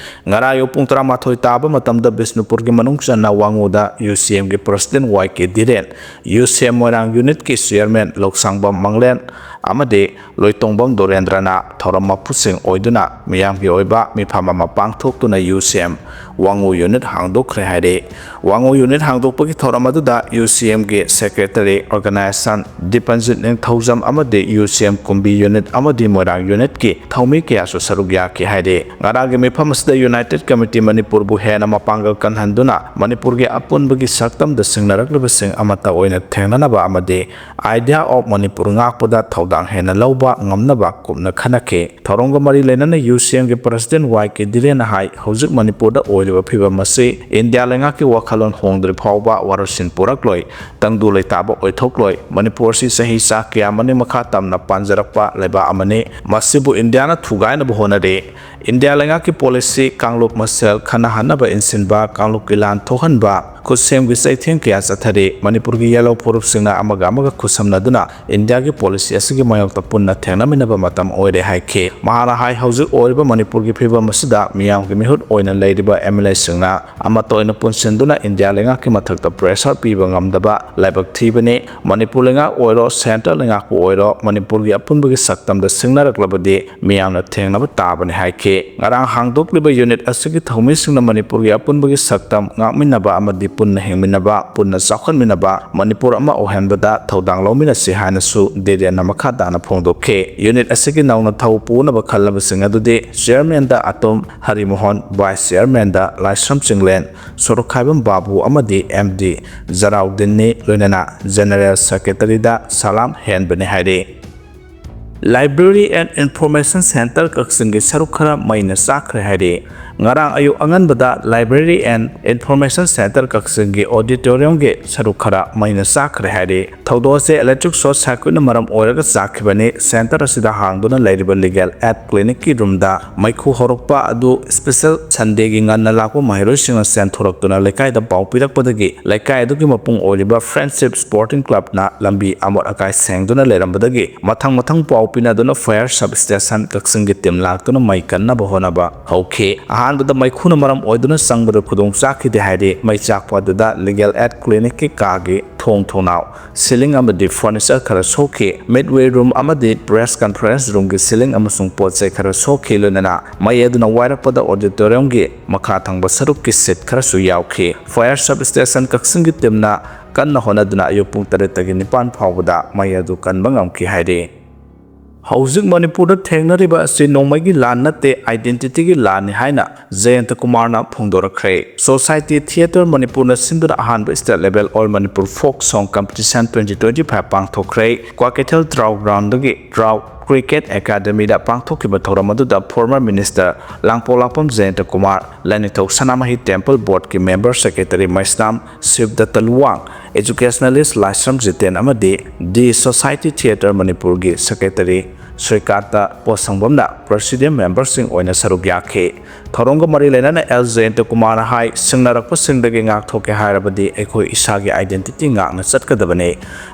ꯉꯔꯥꯡ ꯑꯌꯨꯛ ꯄꯨꯡ ꯇꯔꯥꯃꯥꯊꯣꯏ ꯇꯥꯕ ꯃꯇꯝꯗ ꯕꯤꯁꯅꯨꯄꯨꯔꯒꯤ ꯃꯅꯨꯡ ꯆꯟꯅ ꯋꯥꯉꯨꯗ UCMꯒꯤ president Y K ꯙꯤꯔꯦꯟ, UCM ꯃꯣꯏꯔꯥꯡ unitꯀꯤ chairman ꯂꯧꯁꯥꯡꯕꯝ ꯃꯪꯂꯦꯟ ꯑꯃꯗꯤ ꯂꯣꯏꯇꯣꯡꯕꯝ ꯗꯣꯔꯦꯟꯗ꯭ꯔꯅ ꯊꯧꯔꯝ ꯃꯄꯨꯁꯤꯡ ꯑꯣꯏꯗꯨꯅ ꯃꯤꯌꯥꯝꯒꯤ ꯑꯣꯏꯕ ꯃꯤꯐꯝ ꯑꯃ ꯄꯥꯡꯊꯣꯛꯇꯨꯅ UCM ꯋꯥꯉꯨ unit ꯍꯥꯡꯗꯣꯛꯈ꯭ꯔꯦ ꯍꯥꯏꯔꯤ꯫ ꯋꯥꯉꯨ unit ꯍꯥꯡꯗꯣꯛꯄꯒꯤ ꯊꯧꯔꯝ ꯑꯗꯨꯗ UCMꯒꯤ secretary organization ꯗꯤꯄꯟꯖꯤꯠ ꯅꯤꯡꯊꯧꯖꯝ ꯑꯃꯗꯤ UCM ꯀꯨꯝꯕꯤ unit ꯑꯃꯗꯤ ꯃꯣꯏꯔꯥꯡ unitꯀꯤ ꯊꯧꯃꯤ ꯀꯌꯥꯁꯨ ꯁꯔꯨꯛ ꯌꯥꯈꯤ ꯍꯥꯏꯔꯤ꯫ ꯉꯔꯥꯡꯒꯤ ꯃꯤꯐꯝ ꯑꯁꯤꯗ United Committee ꯃꯅꯤꯄꯨꯔꯕꯨ ꯍꯦꯟꯅ ꯃꯄꯥꯡꯒꯜ ꯀꯟꯍꯟꯗꯨꯅ ꯃꯅꯤꯄꯨꯔꯒꯤ ꯑꯄꯨꯟꯕꯒꯤ ꯁꯛꯇꯝꯗ ꯁꯤꯡꯅꯔꯛꯂꯤꯕꯁꯤꯡ ꯑꯃꯠꯇ ꯑꯣꯏꯅ ꯊꯦꯡꯅꯅꯕ ꯑꯃꯗꯤ Idea of Manipur ꯉꯥꯛꯄꯗ ꯊꯧꯗꯥꯡ ꯍꯦꯟꯅ ꯂꯧꯕ ꯉꯝꯅꯕ ꯀꯨꯞꯅ ꯈꯟꯅꯈꯤ꯫ ꯊꯧꯔꯝꯒ ꯃꯔꯤ ꯂꯩꯅꯅ ꯌꯨ ꯁꯤ ꯑꯦꯝꯒꯤ ꯄ꯭ꯔꯁꯤꯗꯦꯟ ꯋꯥꯏ ꯀꯦ ꯙꯤꯔꯦꯟꯅ ꯍꯥꯏ, ꯍꯧꯖꯤꯛ ꯃꯅꯤꯄꯨꯔꯗ ꯑꯣꯏꯔꯤꯕ ꯐꯤꯕꯝ ꯑꯁꯤ ꯏꯟꯗꯤꯌꯥ ꯂꯩꯉꯥꯛꯀꯤ ꯋꯥꯈꯜꯂꯣꯟ ꯍꯣꯡꯗ꯭ꯔꯤ ꯐꯥꯎꯕ ꯋꯥꯔꯣꯏꯁꯤꯟ ꯄꯨꯔꯛꯂꯣꯏ, ꯇꯪꯗꯨ ꯂꯩꯇꯥꯕ ꯑꯣꯏꯊꯣꯛꯂꯣꯏ꯫ ꯃꯅꯤꯄꯨꯔ ꯑꯁꯤ ꯆꯍꯤ ꯆꯥ ꯀꯌꯥ ꯃꯅꯤꯡ ꯃꯈꯥ ꯇꯝꯅ ꯄꯥꯟꯖꯔꯛꯄ ꯂꯩꯕꯥꯛ ꯑꯃꯅꯤ꯫ ꯃꯁꯤꯕꯨ ꯏꯟꯗꯤꯌꯥꯅ ꯊꯨꯒꯥꯏꯅꯕ ꯍꯣꯠꯅꯔꯤ꯫ ꯏꯟꯗꯤꯌꯥ ꯂꯩꯉꯥꯛꯀꯤ ꯄꯣꯂꯤꯁꯤ ꯀꯥꯡꯂꯨꯞ ꯃꯁꯦꯜ ꯈꯠꯅꯍꯟꯅꯕ ꯏꯟꯁꯤꯟꯕ, ꯀꯥꯡꯂꯨꯞꯀꯤ ꯂꯥꯟ ꯊꯣꯛꯍꯟꯕ, ꯈꯨꯠꯁꯦꯝꯒꯤ ꯆꯩꯊꯦꯡ ꯀꯌꯥ ꯆꯠꯊꯔꯤ꯫ ꯃꯅꯤꯄꯨꯔꯒꯤ ꯌꯦꯜꯍꯧ ꯐꯨꯔꯨꯞꯁꯤꯡꯅ ꯑꯃꯒ ꯑꯃꯒ ꯈꯨꯠꯁꯝꯅꯗꯨꯅ ꯏꯟꯗꯤꯌꯥꯒꯤ ꯄꯣꯂꯤꯁꯤ ꯑꯁꯤꯒꯤ ꯃꯥꯌꯣꯛꯇ ꯄꯨꯟꯅ ꯊꯦꯡꯅꯃꯤꯟꯅꯕ ꯃꯇꯝ ꯑꯣꯏꯔꯦ ꯍꯥꯏꯈꯤ꯫ ꯃꯍꯥꯛꯅ ꯍꯥꯏ, ꯍꯧꯖꯤꯛ ꯑꯣꯏꯔꯤꯕ ꯃꯅꯤꯄꯨꯔꯒꯤ ꯐꯤꯕꯝ ꯑꯁꯤꯗ ꯃꯤꯌꯥꯝꯒꯤ ꯃꯤꯍꯨꯠ ꯑꯣꯏꯅ ꯂꯩꯔꯤꯕ ꯑꯦꯝ ꯑꯦꯜ ꯑꯦꯁꯤꯡꯅ ꯑꯃꯠꯇ ꯑꯣꯏꯅ ꯄꯨꯟꯁꯤꯟꯗꯨꯅ ꯏꯟꯗꯤꯌꯥ ꯂꯩꯉꯥꯛꯀꯤ ꯃꯊꯛꯇ ꯄ꯭ꯔꯦꯁꯔ ꯄꯤꯕ ꯉꯝꯗꯕ ꯂꯥꯏꯕꯛ ꯊꯤꯕꯅꯤ꯫ ꯃꯅꯤꯄꯨꯔ ꯂꯩꯉꯥꯛ ꯑꯣꯏꯔꯣ, ꯁꯦꯟꯇ꯭ꯔꯦꯜ ꯂꯩꯉꯥꯛꯄꯨ ꯑꯣꯏꯔꯣ, ꯃꯅꯤꯄꯨꯔꯒꯤ ꯑꯄꯨꯟꯕꯒꯤ ꯁꯛꯇꯝꯗ ꯁꯤꯡꯅꯔꯛꯂꯕꯗꯤ ꯃꯤꯌꯥꯝꯅ ꯊꯦꯡꯅꯕ ꯇꯥꯕꯅꯤ ꯍꯥꯏꯈꯤ꯫ ꯉꯔꯥꯡ ꯍꯥꯡꯗꯣꯛꯂꯤꯕ ꯌꯨꯅꯤꯠ ꯑꯁꯤꯒꯤ ꯊꯧꯃꯤꯁꯤꯡꯅ ꯃꯅꯤꯄꯨꯔꯒꯤ ꯑꯄꯨꯟꯕꯒꯤ ꯁꯛꯇꯝ ꯉꯥꯛꯃꯤꯟꯅꯕ ꯑꯃꯗꯤ ꯄꯨꯟꯅ ꯍꯤꯡꯃꯤꯟꯅꯕ, ꯄꯨꯟꯅ ꯆꯥꯎꯈꯠꯃꯤꯟꯅꯕ ꯃꯅꯤꯄꯨꯔ ꯑꯃ ꯑꯣꯏꯍꯟꯕꯗ ꯊꯧꯗꯥꯡ ꯂꯧꯃꯤꯟꯅꯁꯤ ꯍꯥꯏꯅꯁꯨ ꯗꯤꯔꯦꯟꯅ ꯃꯈꯥ ꯇꯥꯅ ꯐꯣꯡꯗꯣꯛꯈꯤ꯫ ꯌꯨꯅꯤꯠ ꯑꯁꯤꯒꯤ ꯅꯧꯅ ꯊꯧ ꯄꯨꯅꯕ ꯈꯜꯂꯕꯁꯤꯡ ꯑꯗꯨꯗꯤ ꯆꯤꯌꯔꯃꯦꯟꯗ ꯑꯇꯣꯝ ꯍꯔꯤꯃꯣꯍꯟ, ꯚꯥꯏꯁ ꯆꯤꯌꯔꯃꯦꯟꯗ ꯂꯥꯏꯁ꯭ꯔꯝ ꯆꯤꯡꯂꯦꯟ, ꯁꯣꯔꯣꯛꯈꯥꯏꯕꯝ ꯕꯥꯕꯨ ꯑꯃꯗꯤ ꯑꯦꯝ ꯗꯤ ꯖꯔꯥꯎꯗꯤꯟꯅꯤ, ꯂꯣꯏꯅꯅ ꯖꯦꯅꯔꯦꯜ ꯁꯦꯀ꯭ꯔꯦꯇꯔꯤꯗ ꯁꯂꯥꯝ ꯍꯦꯟꯕꯅꯤ ꯍꯥꯏꯔꯤ꯫ Library and Information Center ꯀꯛꯆꯤꯡꯒꯤ ꯁꯔꯨꯛ ꯈꯔ ꯃꯩꯅ ꯆꯥꯛꯈ꯭ꯔꯦ ꯍꯥꯏꯔꯤ꯫ ꯉꯔꯥꯡ ꯑꯌꯨꯛ ꯑꯉꯟꯕꯗ Library and Information Center ꯀꯛꯆꯤꯡꯒꯤ ꯑꯣꯗꯤꯇꯣꯔꯤꯌꯝꯒꯤ ꯁꯔꯨꯛ ꯈꯔ ꯃꯩꯅ ꯆꯥꯛꯈ꯭ꯔꯦ ꯍꯥꯏꯔꯤ꯫ ꯊꯧꯗꯣꯛ ꯑꯁꯤ electric short circuitꯅ ꯃꯔꯝ ꯑꯣꯏꯔꯒ ꯆꯥꯛꯈꯤꯕꯅꯤ꯫ Center ꯑꯁꯤꯗ ꯍꯥꯡꯗꯨꯅ ꯂꯩꯔꯤꯕ Legal Aid Clinicꯀꯤ ꯔꯨꯝꯗ ꯃꯩꯈꯨ ꯍꯧꯔꯛꯄ ꯑꯗꯨ special Sundayꯒꯤ ꯉꯟꯅ ꯂꯥꯛꯄ ꯃꯍꯩꯔꯣꯏꯁꯤꯡꯅ ꯆꯦꯟꯊꯣꯔꯛꯇꯨꯅ ꯂꯩꯀꯥꯏꯗ ꯄꯥꯎ ꯄꯤꯔꯛꯄꯗꯒꯤ ꯂꯩꯀꯥꯏ ꯑꯗꯨꯒꯤ ꯃꯄꯨꯡ ꯑꯣꯏꯔꯤꯕ Friendship Sporting Clubꯅ ꯂꯝꯕꯤ ꯑꯃꯣꯠ ꯑꯀꯥꯏ ꯁꯦꯡꯗꯨꯅ ꯂꯩꯔꯝꯕꯗꯒꯤ ꯃꯊꯪ ꯃꯊꯪ ꯄꯥꯎ ꯄꯤꯅꯗꯨꯅ fire substation ꯀꯛꯆꯤꯡꯒꯤ team ꯂꯥꯛꯇꯨꯅ ꯃꯩ ꯀꯟꯅꯕ ꯍꯣꯠꯅꯕ ꯍꯧꯈꯤ꯫ ꯑꯍꯥꯟꯕꯗ ꯃꯩꯈꯨꯅ ꯃꯔꯝ ꯑꯣꯏꯗꯨꯅ ꯆꯪꯕꯗ ꯈꯨꯗꯣꯡ ꯆꯥꯈꯤꯗꯦ ꯍꯥꯏꯔꯤ꯫ ꯃꯩ ꯆꯥꯛꯄ ꯑꯗꯨꯗ Legal Aid Clinicꯀꯤ ꯀꯥꯒꯤ ꯊꯣꯡ ꯊꯣꯡꯅꯥꯎ, ceiling ꯑꯃꯗꯤ furniture ꯈꯔ ꯁꯣꯛꯈꯤ꯫ Midway room ꯑꯃꯗꯤ press conference roomꯒꯤ ceiling ꯑꯃꯁꯨꯡ ꯄꯣꯠ ꯆꯩ ꯈꯔ ꯁꯣꯛꯈꯤ꯫ ꯂꯣꯏꯅꯅ ꯃꯩ ꯑꯗꯨꯅ ꯋꯥꯏꯔꯛꯄꯗ auditoriumꯒꯤ ꯃꯈꯥ ꯊꯪꯕ ꯁꯔꯨꯛꯀꯤ seat ꯈꯔꯁꯨ ꯌꯥꯎꯈꯤ꯫ Fire substation ꯀꯛꯆꯤꯡꯒꯤ teamꯅ ꯀꯟꯅ ꯍꯣꯠꯅꯗꯨꯅ ꯑꯌꯨꯛ ꯄꯨꯡ ꯇꯔꯦꯠꯇꯒꯤ ꯅꯤꯄꯥꯟ ꯐꯥꯎꯕꯗ ꯃꯩ ꯑꯗꯨ ꯀꯟꯕ ꯉꯝꯈꯤ ꯍꯥꯏꯔꯤ꯫ ꯍꯧꯖꯤꯛ ꯃꯅꯤꯄꯨꯔꯗ ꯊꯦꯡꯅꯔꯤꯕ ꯑꯁꯤ ꯅꯣꯡꯃꯩꯒꯤ ꯂꯥꯟ ꯅꯠꯇꯦ, identityꯒꯤ ꯂꯥꯟꯅꯤ ꯍꯥꯏꯅ ꯖꯌꯟꯇ ꯀꯨꯃꯥꯔꯅ ꯐꯣꯡꯗꯣꯔꯛꯈ꯭ꯔꯦ꯫ Society Theatre ꯃꯅꯤꯄꯨꯔꯅ ꯁꯤꯟꯗꯨꯅ ꯑꯍꯥꯟꯕ state level All Manipur Folk Song Competition twenty twenty-five ꯄꯥꯡꯊꯣꯛꯈ꯭ꯔꯦ꯫ Kwakeithel ꯇ꯭ꯔꯥꯎ groundꯗꯒꯤ ꯇ꯭ꯔꯥꯎ Cricket Academyꯗ ꯄꯥꯡꯊꯣꯛꯈꯤꯕ ꯊꯧꯔꯝ ꯑꯗꯨꯗ former minister ꯂꯥꯡꯄꯣꯛꯂꯥꯛꯄꯝ ꯖꯌꯟꯇ ꯀꯨꯃꯥꯔ, ꯂꯥꯏꯅꯤꯡꯊꯧ ꯁꯅꯥꯃꯍꯤ Temple Boardꯀꯤ member secretary ꯃꯩꯁꯅꯥꯝ ꯁꯤꯕꯗꯠꯇ ꯂꯨꯋꯥꯡ, educationalist ꯂꯥꯏꯁ꯭ꯔꯝ ꯖꯤꯇꯦꯟ ꯑꯃꯗꯤ The Society Theatre ꯃꯅꯤꯄꯨꯔꯒꯤ secretary ꯁ꯭ꯔꯤꯀꯥꯟꯇ ꯄꯣꯠꯁꯪꯕꯝꯅ presidium memberꯁꯤꯡ ꯑꯣꯏꯅ ꯁꯔꯨꯛ ꯌꯥꯈꯤ꯫ ꯊꯧꯔꯝꯒ ꯃꯔꯤ ꯂꯩꯅꯅ ꯑꯦꯜ ꯖꯌꯟꯇ ꯀꯨꯃꯥꯔꯅ ꯍꯥꯏ, ꯁꯤꯡꯅꯔꯛꯄꯁꯤꯡꯗꯒꯤ ꯉꯥꯛꯊꯣꯛꯀꯦ ꯍꯥꯏꯔꯕꯗꯤ ꯑꯩꯈꯣꯏ ꯏꯁꯥꯒꯤ identity ꯉꯥꯛꯅ ꯆꯠꯀꯗꯕꯅꯤ꯫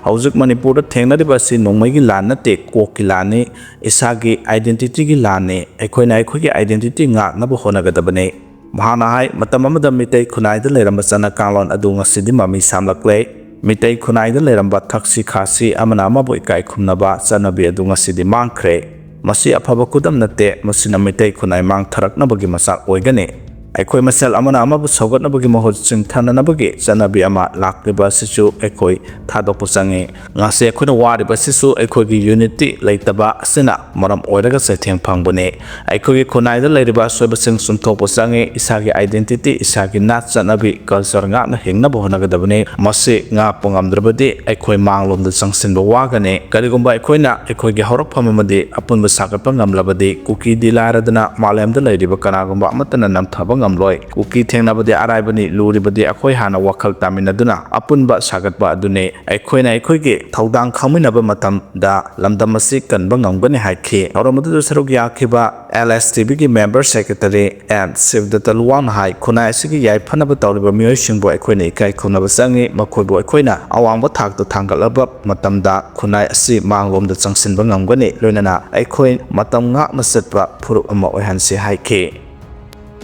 ꯍꯧꯖꯤꯛ ꯃꯅꯤꯄꯨꯔꯗ ꯊꯦꯡꯅꯔꯤꯕ ꯑꯁꯤ ꯅꯣꯡꯃꯩꯒꯤ ꯂꯥꯟ ꯅꯠꯇꯦ, ꯀꯣꯛꯀꯤ ꯂꯥꯟꯅꯤ, ꯏꯁꯥꯒꯤ identityꯒꯤ ꯂꯥꯟꯅꯤ꯫ ꯑꯩꯈꯣꯏꯅ ꯑꯩꯈꯣꯏꯒꯤ identity ꯉꯥꯛꯅꯕ ꯍꯣꯠꯅꯒꯗꯕꯅꯤ꯫ ꯃꯍꯥꯛꯅ ꯍꯥꯏ, ꯃꯇꯝ ꯑꯃꯗ ꯃꯤꯇꯩ ꯈꯨꯟꯅꯥꯏꯗ ꯂꯩꯔꯝꯕ ꯆꯠꯅ ꯀꯥꯡꯂꯣꯟ ꯑꯗꯨ ꯉꯁꯤꯗꯤ ꯃꯃꯤ ꯁꯥꯝꯂꯛꯂꯦ꯫ ꯃꯤꯇꯩ ꯈꯨꯟꯅꯥꯏꯗ ꯂꯩꯔꯝꯕ ꯊꯛꯁꯤ ꯈꯥꯁꯤ, ꯑꯃꯅ ꯑꯃꯕꯨ ꯏꯀꯥꯏ ꯈꯨꯝꯅꯕ ꯆꯠꯅꯕꯤ ꯑꯗꯨ ꯉꯁꯤꯗꯤ ꯃꯥꯡꯈ꯭ꯔꯦ꯫ ꯃꯁꯤ ꯑꯐꯕ ꯈꯨꯗꯝ ꯅꯠꯇꯦ, ꯃꯁꯤꯅ ꯃꯤꯇꯩ ꯈꯨꯟꯅꯥꯏ ꯃꯥꯡꯊꯔꯛꯅꯕꯒꯤ ꯃꯆꯥꯛ ꯑꯣꯏꯒꯅꯤ꯫ ꯑꯩꯈꯣꯏ ꯃꯁꯦꯜ ꯑꯃꯅ ꯑꯃꯕꯨ ꯁꯧꯒꯠꯅꯕꯒꯤ ꯃꯍꯨꯠ ꯆꯤꯡꯊꯅꯅꯕꯒꯤ ꯆꯠꯅꯕꯤ ꯑꯃ ꯂꯥꯛꯂꯤꯕ ꯑꯁꯤꯁꯨ ꯑꯩꯈꯣꯏ ꯊꯥꯗꯣꯛꯄ ꯆꯪꯏ꯫ ꯉꯁꯤ ꯑꯩꯈꯣꯏꯅ ꯋꯥꯔꯤꯕ ꯑꯁꯤꯁꯨ ꯑꯩꯈꯣꯏꯒꯤ unity ꯂꯩꯇꯕ ꯑꯁꯤꯅ ꯃꯔꯝ ꯑꯣꯏꯔꯒ ꯆꯩꯊꯦꯡ ꯐꯪꯕꯅꯤ꯫ ꯑꯩꯈꯣꯏꯒꯤ ꯈꯨꯟꯅꯥꯏꯗ ꯂꯩꯔꯤꯕ ꯑꯁꯣꯏꯕꯁꯤꯡ ꯆꯨꯝꯊꯣꯛꯄ ꯆꯪꯏ꯫ ꯏꯁꯥꯒꯤ identity, ꯏꯁꯥꯒꯤ ꯅꯥꯠ ꯆꯠꯅꯕꯤ, culture ꯉꯥꯛꯅ ꯍꯤꯡꯅꯕ ꯍꯣꯠꯅꯒꯗꯕꯅꯤ꯫ ꯃꯁꯤ ꯉꯥꯛꯄ ꯉꯝꯗ꯭ꯔꯕꯗꯤ ꯑꯩꯈꯣꯏ ꯃꯥꯡꯂꯣꯝꯗ ꯆꯪꯁꯤꯟꯕ ꯋꯥꯒꯅꯤ꯫ ꯀꯔꯤꯒꯨꯝꯕ ꯑꯩꯈꯣꯏꯅ ꯑꯩꯈꯣꯏꯒꯤ ꯍꯧꯔꯛꯐꯝ ꯑꯃꯗꯤ ꯑꯄꯨꯟꯕ ꯁꯥꯒꯠꯄ ꯉꯝꯂꯕꯗꯤ, ꯀꯨꯀꯤꯗꯤ ꯂꯥꯏꯔꯗꯅ ꯃꯥꯂꯦꯝꯗ ꯂꯩꯔꯤꯕ ꯀꯅꯥꯒꯨꯝꯕ ꯑꯃꯠꯇꯅ ꯅꯝꯊꯕ ꯉꯝꯂꯣꯏ꯫ ꯀꯨꯀꯤ ꯊꯦꯡꯅꯕꯗꯤ ꯑꯔꯥꯏꯕꯅꯤ, ꯂꯨꯔꯤꯕꯗꯤ ꯑꯩꯈꯣꯏ ꯍꯥꯟꯅ ꯋꯥꯈꯜ ꯇꯥꯃꯤꯟꯅꯗꯨꯅ ꯑꯄꯨꯟꯕ ꯁꯥꯒꯠꯄ ꯑꯗꯨꯅꯤ꯫ ꯑꯩꯈꯣꯏꯅ ꯑꯩꯈꯣꯏꯒꯤ ꯊꯧꯗꯥꯡ ꯈꯪꯃꯤꯟꯅꯕ ꯃꯇꯝꯗ ꯂꯝꯗꯝ ꯑꯁꯤ ꯀꯟꯕ ꯉꯝꯒꯅꯤ ꯍꯥꯏꯈꯤ꯫ ꯊꯧꯔꯝ ꯑꯗꯨꯗ ꯁꯔꯨꯛ ꯌꯥꯈꯤꯕ ꯑꯦꯜ ꯑꯦꯁ ꯇꯤ ꯚꯤꯒꯤ member secretary ꯑꯦꯟ ꯁꯤꯕꯗꯠꯇ ꯂꯨꯋꯥꯡꯅ ꯍꯥꯏ, ꯈꯨꯟꯅꯥꯏ ꯑꯁꯤꯒꯤ ꯌꯥꯏꯐꯅꯕ ꯇꯧꯔꯤꯕ ꯃꯤꯑꯣꯏꯁꯤꯡꯕꯨ ꯑꯩꯈꯣꯏꯅ ꯏꯀꯥꯏ ꯈꯨꯝꯅꯕ ꯆꯪꯏ꯫ ꯃꯈꯣꯏꯕꯨ ꯑꯩꯈꯣꯏꯅ ꯑꯋꯥꯡꯕ ꯊꯥꯛꯇ ꯊꯥꯡꯒꯠꯂꯕ ꯃꯇꯝꯗ ꯈꯨꯟꯅꯥꯏ ꯑꯁꯤ ꯃꯥꯡꯂꯣꯝꯗ ꯆꯪꯁꯤꯟꯕ ꯉꯝꯒꯅꯤ꯫ ꯂꯣꯏꯅꯅ ꯑꯩꯈꯣꯏ ꯃꯇꯝ ꯉꯥꯛꯅ ꯆꯠꯄ ꯐꯨꯔꯨꯞ ꯑꯃ ꯑꯣꯏꯍꯟꯁꯤ ꯍꯥꯏꯈꯤ꯫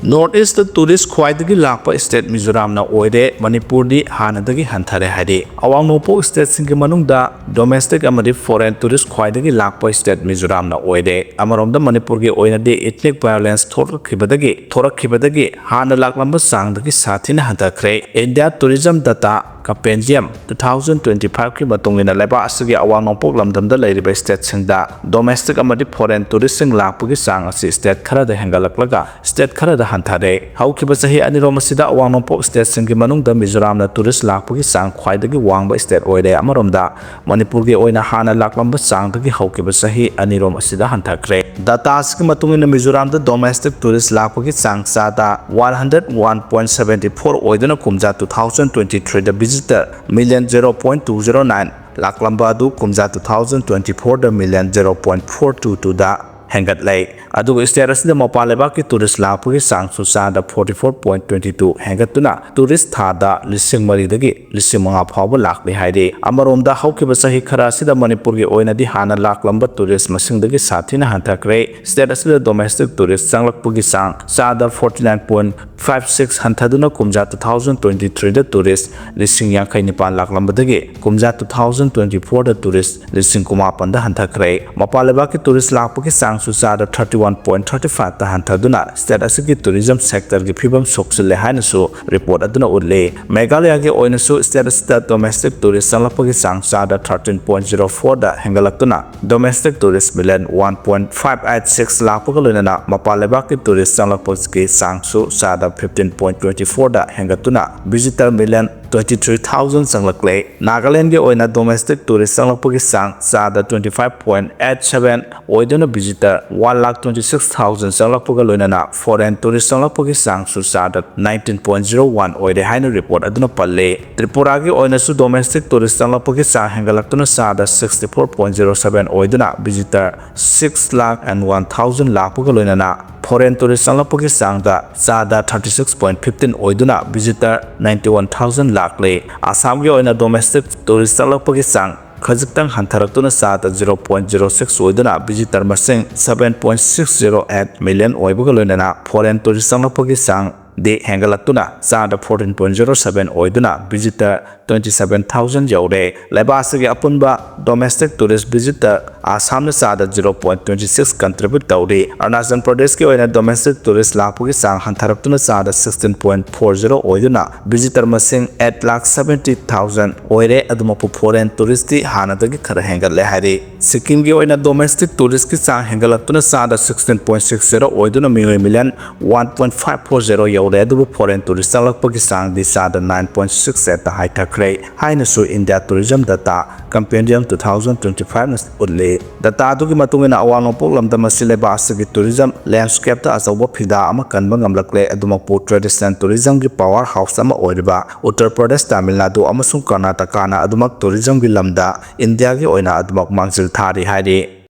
North East tourist ꯈ꯭ꯋꯥꯏꯗꯒꯤ ꯂꯥꯛꯄ state ꯃꯤꯖꯣꯔꯥꯝꯅ ꯑꯣꯏꯔꯦ꯫ ꯃꯅꯤꯄꯨꯔꯗꯤ ꯍꯥꯟꯅꯗꯒꯤ ꯍꯟꯊꯔꯦ ꯍꯥꯏꯔꯤ꯫ ꯑꯋꯥꯡ ꯅꯣꯡꯄꯣꯛ stateꯁꯤꯡꯒꯤ ꯃꯅꯨꯡꯗ domestic ꯑꯃꯗꯤ foreign tourist ꯈ꯭ꯋꯥꯏꯗꯒꯤ ꯂꯥꯛꯄ state ꯃꯤꯖꯣꯔꯥꯝꯅ ꯑꯣꯏꯔꯦ꯫ ꯑꯃꯔꯣꯝꯗ ꯃꯅꯤꯄꯨꯔꯒꯤ ꯑꯣꯏꯅꯗꯤ ethnic violence ꯊꯣꯛꯂꯛꯈꯤꯕꯗꯒꯤ, ꯊꯣꯔꯛꯈꯤꯕꯗꯒꯤ ꯍꯥꯟꯅ ꯂꯥꯛꯂꯝꯕ ꯆꯥꯡꯗꯒꯤ ꯁꯥꯊꯤꯅ ꯍꯟꯊꯈ꯭ꯔꯦ꯫ India Tourism Data Compendium two thousand twenty-five ꯀꯤ ꯃꯇꯨꯡ ꯏꯟꯅ ꯂꯩꯕꯥꯛ ꯑꯁꯤꯒꯤ ꯑꯋꯥꯡ ꯅꯣꯡꯄꯣꯛ ꯂꯝꯗꯝꯗ ꯂꯩꯔꯤꯕ state ꯁꯤꯡꯗ domestic ꯑꯃꯗꯤ foreign tourist ꯁꯤꯡ ꯂꯥꯛꯄꯒꯤ ꯆꯥꯡ ꯑꯁꯤ state ꯈꯔꯗ ꯍꯦꯟꯒꯠꯂꯛꯂꯒ state ꯈꯔꯗ ꯍꯟꯊꯔꯦ꯫ ꯍꯧꯈꯤꯕ ꯆꯍꯤ ꯑꯅꯤꯔꯣꯝ ꯑꯁꯤꯗ ꯑꯋꯥꯡ ꯅꯣꯡꯄꯣꯛ state ꯁꯤꯡꯒꯤ ꯃꯅꯨꯡꯗ ꯃꯤꯖꯣꯔꯥꯝꯅ tourist ꯂꯥꯛꯄꯒꯤ ꯆꯥꯡ ꯈ꯭ꯋꯥꯏꯗꯒꯤ ꯋꯥꯡꯕ state ꯑꯣꯏꯔꯦ꯫ ꯑꯃꯔꯣꯝꯗ ꯃꯅꯤꯄꯨꯔꯒꯤ ꯑꯣꯏꯅ ꯍꯥꯟꯅ ꯂꯥꯛꯂꯝꯕ ꯆꯥꯡꯗꯒꯤ ꯍꯧꯈꯤꯕ ꯆꯍꯤ ꯑꯅꯤꯔꯣꯝ ꯑꯁꯤꯗ ꯍꯟꯊꯈ꯭ꯔꯦ꯫ Data ꯑꯁꯤꯒꯤ ꯃꯇꯨꯡ ꯏꯟꯅ ꯃꯤꯖꯣꯔꯥꯝꯗ domestic tourist ꯂꯥꯛꯄꯒꯤ ꯆꯥꯡ ꯆꯥꯗ one hundred one point seven four ꯑꯣꯏꯗꯨꯅ ꯀꯨꯝꯖꯥ two thousand twenty-three ꯗ visitor million zero point two zero nine ꯂꯥꯛꯂꯝꯕ ꯑꯗꯨ ꯀꯨꯝꯖꯥ two thousand twenty-four ꯗ million zero point four two two ꯗ ꯍꯦꯟꯒꯠꯂꯦ꯫ ꯑꯗꯨꯒ state ꯑꯁꯤꯗ ꯃꯄꯥꯟ ꯂꯩꯕꯥꯛꯀꯤ tourist ꯂꯥꯛꯄꯒꯤ ꯆꯥꯡꯁꯨ ꯆꯥꯗ forty four point twenty two ꯍꯦꯟꯒꯠꯇꯨꯅ tourist ꯊꯥꯗ ꯂꯤꯁꯤꯡ ꯃꯔꯤꯗꯒꯤ ꯂꯤꯁꯤꯡ ꯃꯉꯥ ꯐꯥꯎꯕ ꯂꯥꯛꯂꯤ ꯍꯥꯏꯔꯤ꯫ ꯑꯃꯔꯣꯝꯗ ꯍꯧꯈꯤꯕ ꯆꯍꯤ ꯈꯔ ꯑꯁꯤꯗ ꯃꯅꯤꯄꯨꯔꯒꯤ ꯑꯣꯏꯅꯗꯤ ꯍꯥꯟꯅ ꯂꯥꯛꯂꯝꯕ tourist ꯃꯁꯤꯡꯗꯒꯤ ꯁꯥꯊꯤꯅ ꯍꯟꯊꯈ꯭ꯔꯦ꯫ State ꯑꯁꯤꯗ domestic tourist ꯆꯪꯂꯛꯄꯒꯤ ꯆꯥꯡ ꯆꯥꯗ forty nine point five six ꯍꯟꯊꯗꯨꯅ ꯀꯨꯝꯖꯥ two thousand twenty-three ꯗ tourist ꯂꯤꯁꯤꯡ ꯌꯥꯡꯈꯩ ꯅꯤꯄꯥꯟ ꯂꯥꯛꯂꯝꯕꯗꯒꯤ ꯀꯨꯝꯖꯥ two thousand twenty-four ꯗ tourist ꯂꯤꯁꯤꯡ ꯀꯨꯟꯃꯥꯄꯟꯗ ꯍꯟꯊꯈ꯭ꯔꯦ꯫ ꯃꯄꯥꯟ ꯂꯩꯕꯥꯛꯀꯤ tourist ꯂꯥꯛꯄꯒꯤ ꯆꯥꯡꯁꯨ ꯆꯥꯗ thirty one point thirty five ꯇ ꯍꯟꯊꯗꯨꯅ state ꯑꯁꯤꯒꯤ tourism sector ꯒꯤ ꯐꯤꯕꯝ ꯁꯣꯛꯆꯤꯜꯂꯦ ꯍꯥꯏꯅꯁꯨ report ꯑꯗꯨꯅ ꯎꯠꯂꯤ꯫ ꯃꯦꯘꯥꯂꯌꯥꯒꯤ ꯑꯣꯏꯅꯁꯨ state ꯑꯁꯤꯗ domestic tourist ꯆꯪꯂꯛꯄꯒꯤ ꯆꯥꯡ ꯆꯥꯗ thirteen point zero four ꯗ ꯍꯦꯟꯒꯠꯂꯛꯇꯨꯅ domestic tourist million one point five eight six ꯂꯥꯛꯄꯒ ꯂꯣꯏꯅꯅ ꯃꯄꯥꯟ ꯂꯩꯕꯥꯛꯀꯤ tourist ꯆꯪꯂꯛꯄꯒꯤ ꯆꯥꯡꯁꯨ ꯆꯥꯗ fifteen point twenty four ꯗ ꯍꯦꯟꯒꯠꯇꯨꯅ visitor million twenty three thousand ꯆꯪꯂꯛꯂꯦ꯫ ꯅꯥꯒꯥꯂꯦꯟꯒꯤ ꯑꯣꯏꯅ domestic tourist ꯆꯪꯂꯛꯄꯒꯤ ꯆꯥꯡ ꯆꯥꯗ twenty five point eight seven ꯑꯣꯏꯗꯨꯅ visitor one lakh twenty six thousand ꯆꯪꯂꯛꯄꯒ ꯂꯣꯏꯅꯅ foreign tourist ꯆꯪꯂꯛꯄꯒꯤ ꯆꯥꯡꯁꯨ ꯆꯥꯗ nineteen point zero one ꯑꯣꯏꯔꯦ ꯍꯥꯏꯅ report ꯑꯗꯨꯅ ꯄꯜꯂꯤ꯫ ꯇ꯭ꯔꯤꯄꯨꯔꯥꯒꯤ ꯑꯣꯏꯅꯁꯨ domestic tourist ꯆꯪꯂꯛꯄꯒꯤ ꯆꯥꯡ ꯍꯦꯟꯒꯠꯂꯛꯇꯨꯅ ꯆꯥꯗ sixty four point zero seven ꯑꯣꯏꯗꯨꯅ visitor six lakh and one thousand ꯂꯥꯛꯄꯒ ꯂꯣꯏꯅꯅ foreign tourist ꯆꯪꯂꯛꯄꯒꯤ ꯆꯥꯡꯗ ꯆꯥꯗ thirty six point fifteen ꯑꯣꯏꯗꯨꯅ visitor ninety one thousand ꯂꯥꯛꯂꯤ꯫ ꯑꯁꯥꯝꯒꯤ ꯑꯣꯏꯅ domestic tourist ꯆꯪꯂꯛꯄꯒꯤ ꯆꯥꯡ ꯈꯖꯤꯛꯇꯪ ꯍꯟꯊꯔꯛꯇꯨꯅ ꯆꯥꯗ zero point zero six ꯑꯣꯏꯗꯨꯅ visitor ꯃꯁꯤꯡ seven point six zero eight million ꯑꯣꯏꯕꯒ ꯂꯣꯏꯅꯅ foreign tourist ꯆꯪꯂꯛꯄꯒꯤ ꯆꯥꯡꯗꯤ ꯍꯦꯟꯒꯠꯂꯛꯇꯨꯅ ꯆꯥꯗ fourteen point zero seven ꯑꯣꯏꯗꯨꯅ visitor twenty seven thousand ꯌꯧꯔꯦ꯫ ꯂꯩꯕꯥꯛ ꯑꯁꯤꯒꯤ ꯑꯄꯨꯟꯕ domestic tourist visitor ꯑꯁꯥꯝꯅ ꯆꯥꯗ zero point twenty six contribute ꯇꯧꯔꯤ꯫ ꯑꯔꯨꯅꯥꯆꯜ ꯄ꯭ꯔꯗꯦꯁꯀꯤ ꯑꯣꯏꯅ domestic tourist ꯂꯥꯛꯄꯒꯤ ꯆꯥꯡ ꯍꯟꯊꯔꯛꯇꯨꯅ ꯆꯥꯗ sixteen point four zero ꯑꯣꯏꯗꯨꯅ visitor ꯃꯁꯤꯡ eight lakh seventy thousand ꯑꯣꯏꯔꯦ꯫ ꯑꯗꯨꯃꯛꯄꯨ foreign touristꯇꯤ ꯍꯥꯟꯅꯗꯒꯤ ꯈꯔ ꯍꯦꯟꯒꯠꯂꯦ ꯍꯥꯏꯔꯤ꯫ ꯁꯤꯛꯀꯤꯝꯒꯤ ꯑꯣꯏꯅ domestic touristꯀꯤ ꯆꯥꯡ ꯍꯦꯟꯒꯠꯂꯛꯇꯨꯅ ꯆꯥꯗ sixteen point six zero ꯑꯣꯏꯗꯨꯅ ꯃꯤꯑꯣꯏ million one point five four zero ꯌꯧꯔꯦ꯫ ꯑꯗꯨꯕꯨ foreign tourist ꯆꯪꯂꯛꯄꯒꯤ ꯆꯥꯡꯗꯤ ꯆꯥꯗ nine point six eight ꯍꯥꯏꯊꯈ꯭ꯔꯦ ꯍꯥꯏꯅꯁꯨ India Tourism Data Compendium two thousand twenty fiveꯅ ꯎꯠꯂꯤ꯫ Dataꯗꯨꯒꯤ ꯃꯇꯨꯡ ꯏꯟꯅ ꯑꯋꯥꯡ ꯅꯣꯡꯄꯣꯛ ꯂꯝꯗꯝ ꯑꯁꯤ ꯂꯩꯕꯥꯛ ꯑꯁꯤꯒꯤ tourism landscapeꯇ ꯑꯆꯧꯕ ꯐꯤꯗꯥ ꯑꯃ ꯀꯟꯕ ꯉꯝꯂꯛꯂꯦ꯫ ꯑꯗꯨꯃꯛꯄꯨ traditional tourismꯒꯤ power house ꯑꯃ ꯑꯣꯏꯔꯤꯕ ꯎꯠꯇꯔ ꯄ꯭ꯔꯗꯦꯁ, ꯇꯥꯃꯤꯜ ꯅꯥꯗꯨ ꯑꯃꯁꯨꯡ ꯀꯔꯅꯥꯇꯀꯥꯅ ꯑꯗꯨꯃꯛ tourismꯒꯤ ꯂꯝꯗ Indiaꯒꯤ ꯑꯣꯏꯅ ꯑꯗꯨꯃꯛ ꯃꯥꯡꯖꯤꯜ ꯊꯥꯔꯤ ꯍꯥꯏꯔꯤ꯫